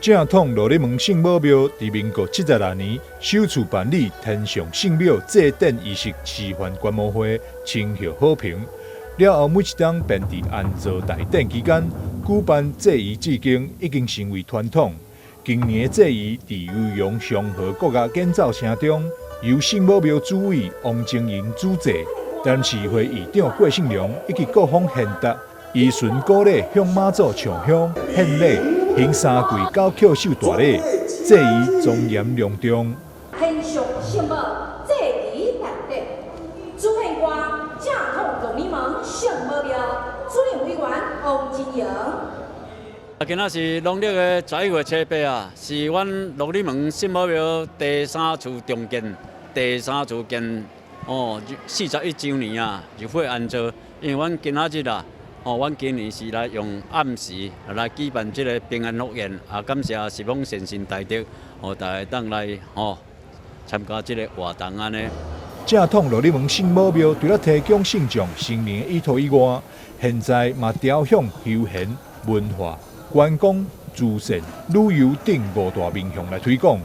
正統鹿里門聖母廟佇民國76年首次辦理天上聖母祭典儀式示範觀摩會，深獲好評。了後每一冬便佇安座大典期間舉辦祭儀致敬，已經成為傳統。今年祭儀佇悠揚祥和國樂演奏聲中，由聖母廟主委王晶瑩主祭，台南市議會議長郭勝良以及各方賢達，依循古禮向媽祖上香獻禮，行三跪九叩首大禮，祭儀莊嚴隆重。天上聖母祭儀大典，主獻官正統鹿耳門聖母廟主任委員王金瑩。啊，今仔是農曆的11月7、8啊，是阮鹿耳門聖母廟第三次重建，第三次建哦，41週年啊，入會安座。因為阮今仔日啊，哦，阮今年是來用暗時來舉辦這個平安福宴，啊，感謝十方善神大德，哦，大家當來吼參加這個活動按呢。正統鹿耳門聖母廟除了提供信眾心靈的依託以外，現在嘛朝向休閒、文化、觀光、慈善、旅遊等五大面向來推廣。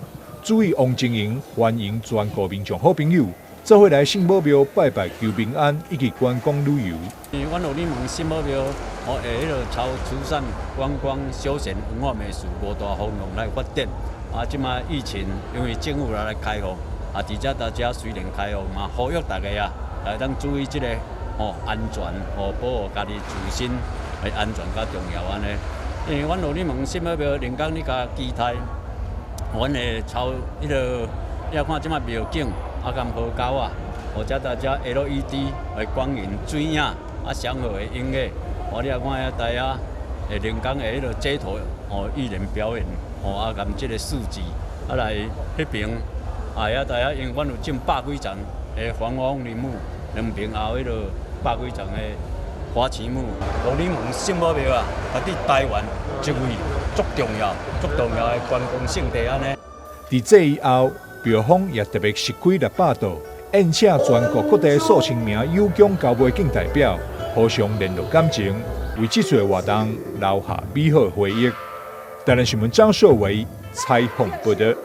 主委王晶瑩歡迎全國民眾好朋友做伙來聖母廟拜拜求平安，以及觀光旅遊。阮鹿耳門聖母廟，哦，會彼落朝慈善、觀光、休閒、文化美術五大方向來發展。啊，這擺疫情因為政府來開放，啊，佇遮大家雖然開放嘛，呼籲大家啊，來當注意這個吼安全，吼保護家己自身的安全較重要按呢。因為阮鹿耳門聖母廟，靈工你共期待，阮會朝彼落，你看這擺廟景啊，佮河溝啊，或者大家 LED 的光影、水影啊，祥和的音樂，哦，你也看遐台啊，會靈工的彼落街頭哦，藝人表演，哦啊，佮這個市集啊來彼爿啊，遐台啊，因為阮有種百幾叢的防風林木，兩爿也有彼落百幾叢的花旗木。鹿耳門聖母廟啊，佇台灣一位足重要、足重要的觀光勝地按呢。佇祭儀後，廟方也特別設開600桌，宴請全國各地數千名有獎交袂敬代表，互相聯絡感情，為這次活動留下美好回憶。台南新聞張碩維採訪報導。